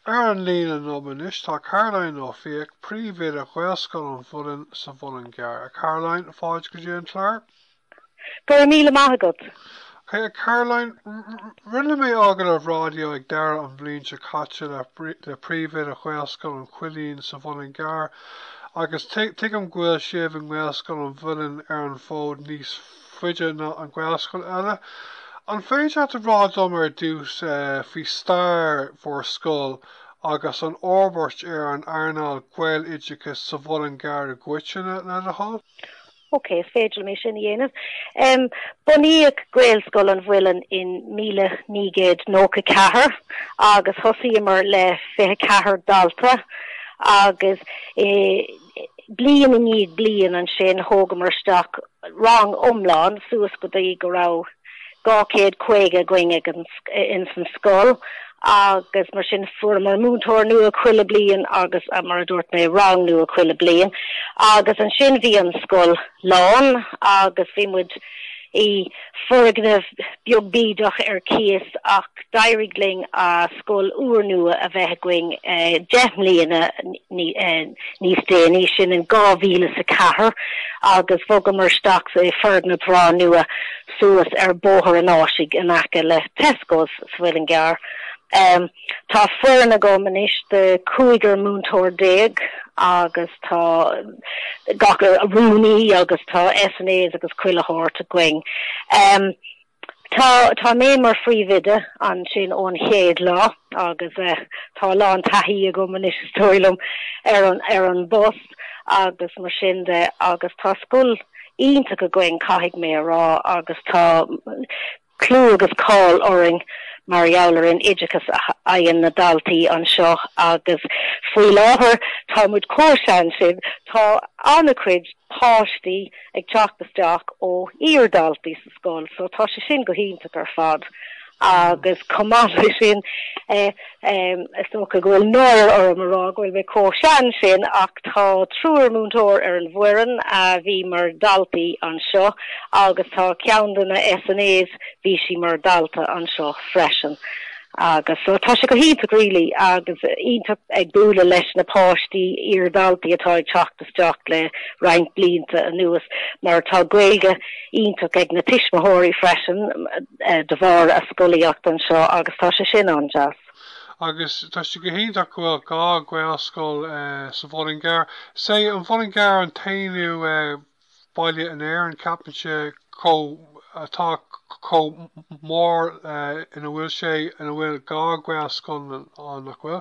Ar an líne liom anois tá Caroline Ó Fiaich, Príomhoide Ghaelscoil an Mhuilinn sa Mhuileann gCearr. A Caroline, fáilte go dtí an clár. Go raibh míle maith agat. Ok, a Caroline, rinne mé agallamh raidió ag deireadh an bhliain seo caite le le Príomhoide Ghaelscoil an Choillín sa Mhuileann gCearr agus tuigim go bhfuil sibh i nGaelscoil an Mhuilinn ar an bhfód níos faide ná an Ghaelscoil eile. An féidir leat a rá dom ar dtús faoi stair bhur scoil agus an fhorbairt ar an earnáil Gaeloideachais sa Mhuileann gCearr i gcoitinne, le do thoil? Ok, is féidir liom é sin a dhéanamh. Bunaíodh Gaelscoil an Mhuilinn in 1994 agus thosaíomar le 24 dalta agus i bliain i ndiaidh bliain ansin thógamar isteach rang iomlán suas go dtí go raibh 250 againn ag an ins an scoil agus mar sin fuaireamar múinteoir nua chuile bliain agus mar a dúirt mé rang nua chuile bliain agus ansin bhí an scoil lán agus bhí muid i foirgneamh beag bídeach ar cíos ach d'éirigh linn scoil úrnua a bheith againn 10 mbliana níos déanaí, sin in 2004, agus bhogamar isteach i foirgneamh breá nua suas ar Bhóthar an Áisigh in aice le Tesco's sa Mhuileann gCearr. Tá foireann agam anois de cúigear múinteoir déag agus tá gach rúnaí agus tá SNAs agus chuile shórt againn. Tá, tá mé mar phríomhoide ansin ón chéad lá agus tá a lán taithí agam anois is dóigh liom ar an, ar an bpost agus mar sin de agus tá scoil iontach againn caithfidh mé a rá agus tá clú agus cáil orainn mar gheall ar an oideachas a fhaigheann na daltaí anseo agus faoi láthair tá muid chomh sean sin, tá an-chuid páistí ag teacht isteach ó iar-dhaltaí sa scoil so tá sé sin go hiontach ar fad agus chomh maith leis sin is dócha go bhfuil náire orm a rá go bhfuil mé chomh sean sin ach tá triúr múinteoir ar an bhfoireann a bhí mar dhaltaí anseo agus tá ceann de na SNAs bhí sí mar dhalta anseo freisin agus so tá sé go hiontach really agus iontach ag bualadh leis na páistí iar-dhaltaí atá ag teacht isteach le roinnt blianta anuas mar tá Gaeilge iontach ag na tuismitheoirí freisin de bharr a scolaíocht anseo agus tá sé sin an-deas. Agus tá sé go hiontach go bhfuil 2 Ghaelscoil sa Mhuileann gCearr. Is é an Mhuileann gCearr an t-aonú baile in Éirinn, ceapaimse, chomh, atá chomh mór ina bhfuil sé, ina bhfuil 2 Ghaelscoil ann, nach bhfuil?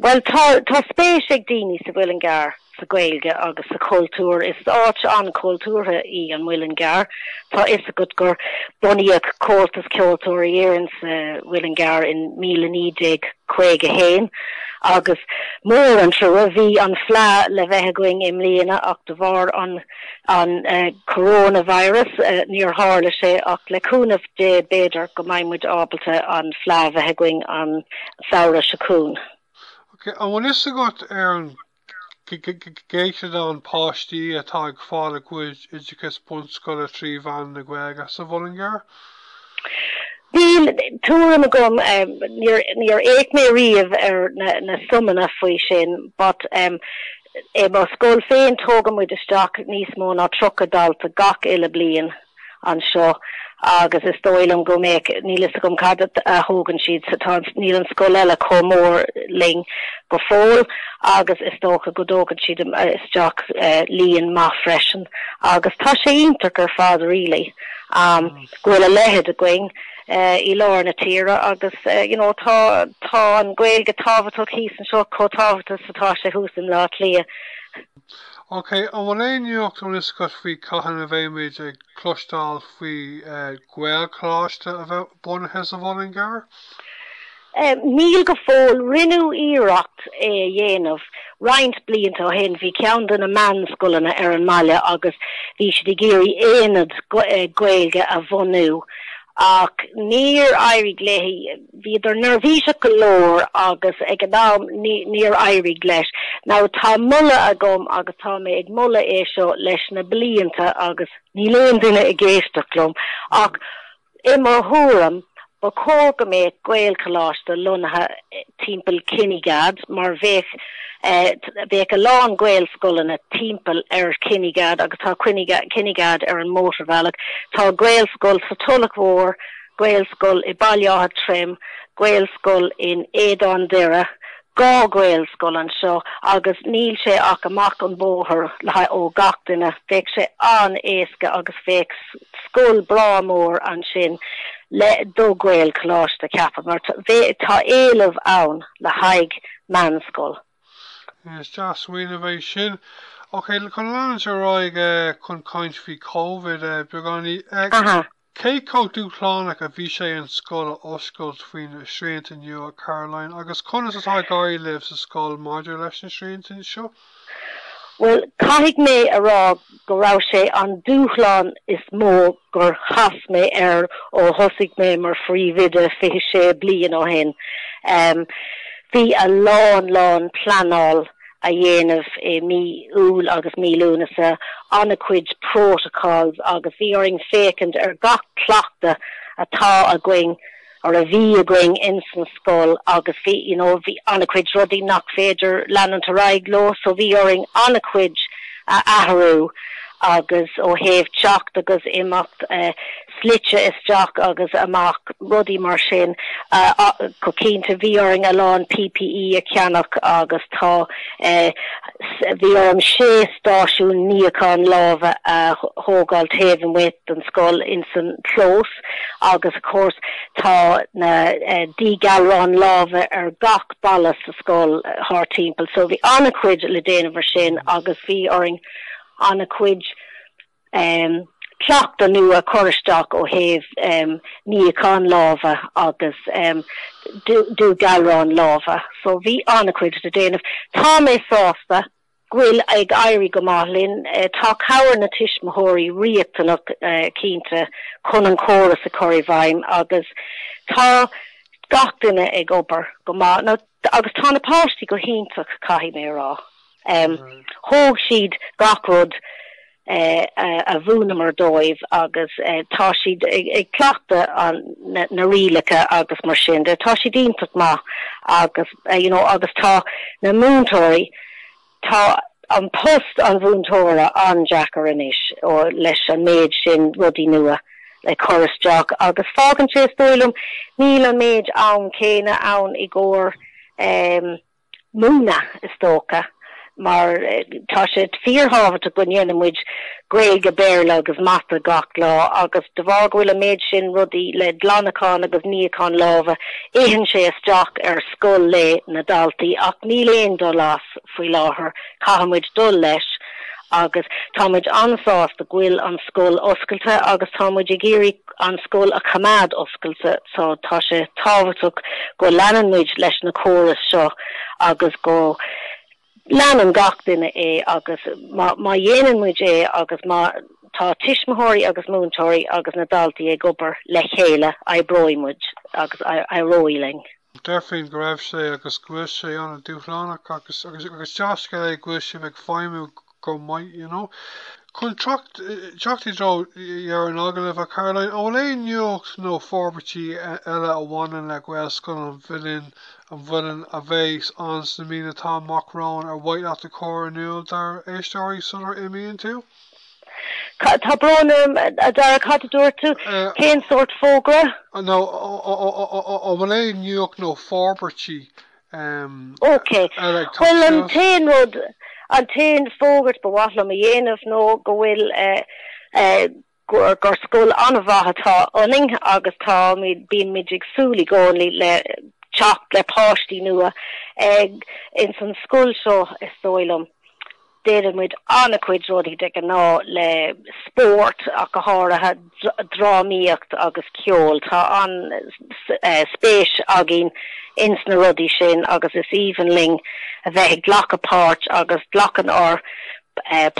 Bhuel, tá, tá spéis ag daoine sa Mhuileann gCearr sa Ghaeilge agus sa chultúr. Is áit an-chultúrtha í an Muileann gCearr. Tá fhios agat gur bunaíodh Comhaltas Ceoltóirí Éireann sa Mhuileann gCearr in 1951 agus mór an trua, bhí an Fleadh le bheith againn i mbliana ach de bharr an an coronavirus níor tharla sé ach le cúnamh Dé b'fhéidir go mbeidh muid ábalta an Fleadh a bheith againn an samhradh seo chugainn. Ok, an bhfuil fhios agat ar an gcéatadán páistí atá ag fáil a gcuid oideachais bunscoile trí mheán na Gaeilge sa Mhuileann gCearr? Níl tuairim agam, níor fhéach mé riamh ar na suimeanna faoi sin but i mo scoil féin tógann muid isteach níos mó ná 30 dalta gach uile bliain. anseo agus is dóigh liom go mbeadh, níl fhios agam cad a thógann siad, tá, níl an scoil eile chomh mór linn go fóill agus is dócha go dtógann siad isteach líon maith freisin agus tá sé iontach ar fad really go bhfuil a leithéid againn i lár na tíre agus you know tá, tá an Ghaeilge tábhachtach thíos anseo chomh tábhachtach is atá sé thuas i mBleá Cliath. Ok, an bhfuil aon nuacht an bhfuil fhios agat faoi cathain a bheimid ag cloisteáil faoi Ghaelcholáiste a bheith bunaithe sa Mhuileann gCearr? Níl go fóill. Rinneadh iarracht é a dhéanamh roinnt blianta ó shin. Bhí ceann de na meánscoileanna ar an mbaile agus bhí siad ag iarraidh aonad Gaeilge a bhunú ach níor éirigh léi. Bhíodar neirbhíseach go leor agus ag an am níor éirigh leis. Now tá moladh agam agus tá mé ag moladh é seo leis na blianta agus níl aon duine ag éisteacht liom ach i mo thuairim. Ba chóir go mbeadh Gaelcholáiste lonnaithe timpeall Kinnegad mar bheadh bheadh a lán Gaelscoileanna timpeall ar Kinnegad agus tá Kinnegad ar an mótarbhealach. Tá Gaelscoil sa Tulach Mhór, Gaelscoil i Baile Átha Troim, Gaelscoil in Éadan Doire, 2 Ghaelscoil anseo agus níl sé ach amach an bóthar le haghaidh ó gach duine. Bheadh sé an-éasca agus bheadh scoil breá mór ansin le do Ghaelcholáiste, ceapaim, mar tá éileamh ann le haghaidh meánscoil. Is dea-smaoineamh é sin. Ok, chun leanúint ar aghaidh chun caint faoi Covid beagáinín. Cé chomh dúshlánach a bhí sé an scoil a oscailt faoi na srianta nua, Caroline, agus conas atá ag éirí libh sa scoil maidir leis na srianta seo? Bhuel, caithfidh mé a rá go raibh sé an dúshlán is mó gur chas mé air ó thosaigh mé mar phríomhoide 26 bliain ó shin. Bhí a lán, lán pleanáil a dhéanamh i mí Iúil agus mí Lúnasa, an-chuid protocols agus bhí orainn féachaint ar gach cleachtadh atá againn or a bhí againn ins an scoil agus bhí you know bhí an-chuid rudaí nach féidir leanúint ar aghaidh leo so bhí orainn an-chuid a athrú agus ó thaobh teacht agus imeacht slite isteach agus amach, rudaí mar sin. Go cinnte bhí orainn a lán PPE a cheannach agus tá, bhí orm sé stáisiún níocháin láimhe a thógáil taobh amuigh den scoil ins an chlós agus of course tá na díghalráin láimhe ar gach balla sa scoil thart timpeall so bhí an-chuid le déanamh ar sin agus bhí orainn an-chuid cleachtadh nua a chur isteach ó thaobh níochán láimhe agus díghalrán láimhe. So bhí an-chuid le déanamh. Tá mé sásta go bhfuil ag éirí go maith linn. Tá cabhair na tuismitheoirí riachtanach cinnte chun an córas a chur i bhfeidhm agus tá gach duine ag obair go maith agus tá na páistí go hiontach caithfidh mé a rá. Thóg siad gach rud a mhúineamar dóibh agus tá siad ag cleachtadh na rialacha agus mar sin de. Tá siad iontach maith agus you know agus tá na múinteoirí, tá an post an mhúinteora an-deacair anois leis an méid sin rudaí nua le cur isteach agus fágann sé is dóigh liom níl an méid am céanna ann i gcomhair múineadh, is dócha, mar tá sé fíorthábhachtach go ndéanann muid Gaeilge, Béarla agus Mata gach lá agus de bharr go bhfuil an méid sin rudaí le glanachán agus níochán láimhe, itheann sé isteach ar scoil lae na ndaltaí ach níl aon dul as faoi láthair, caithfidh muid dul leis agus tá muid an-sásta go bhfuil an scoil oscailte agus tá muid ag iarraidh an scoil a choimeád oscailte so tá sé tábhachtach go leanann muid leis na córais seo agus go leanann gach duine é agus má má dhéanann muid é agus má tá tuismitheoirí agus múinteoirí agus na daltaí ag obair le chéile oibreoidh muid agus éireoidh linn. Déarfainn go raibh sé agus go bhfuil sé an-dúshlánach agus agus agus dea-scéal é go bhfuil sibh ag feidhmiú go maith you know. Chun teacht teacht i dtreo dheireadh an agallaimh, a Caroline, an bhfuil aon nuacht nó forbairtí eile a bhaineann le Gaelscoil an Mhuilinn an Mhuilinn a bheidh ann sna míonna atá amach romhainn ar mhaith leat a chur in iúl dár éisteoirí sular imíonn tú? Tá brón orm, a Dara, cad a dúirt tú? Cén sórt fógra? Nó an bhfuil aon nuacht nó forbairtí Ok. eile ag teacht Bhuel, an suas? t-aon rud, an t-aon fógairt ba mhaith liom a dhéanamh nó go bhfuil gur gur scoil an-mhaith atá ionainn agus táimid, bímid ag súil i gcónaí le teacht le páistí nua ins an scoil seo is dóigh liom. Déanann muid an-chuid rudaí de ghnáth le spórt ach go háirithe drámaíocht agus ceol. Tá an-spéis againn ins na rudaí sin agus is aoibhinn linn a bheith ag glacadh páirt agus glacann ár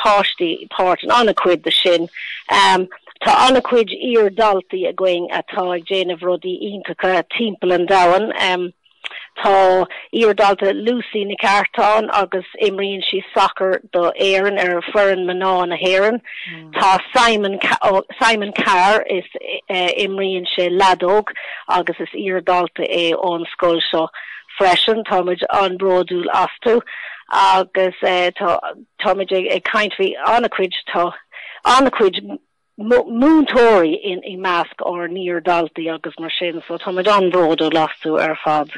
páistí páirt in an-chuid de sin. Tá an-chuid iar-dhaltaí againn atá ag déanamh rudaí iontacha timpeall an domhain. Tá iardhalta Lucy Nic Artáin agus imríonn sí sacar do Éirinn ar foireann mná na hÉireann. Tá Simon Simon Carr is imríonn sé leadóg agus is iardhalta é ón scoil seo freisin. Táimid an-bhródúil astu agus tá táimid ag caint faoi an-chuid tá an-chuid múinteoirí i measc ár n-iardhaltaí agus mar sin so táimid an-bhródúil astu ar fad.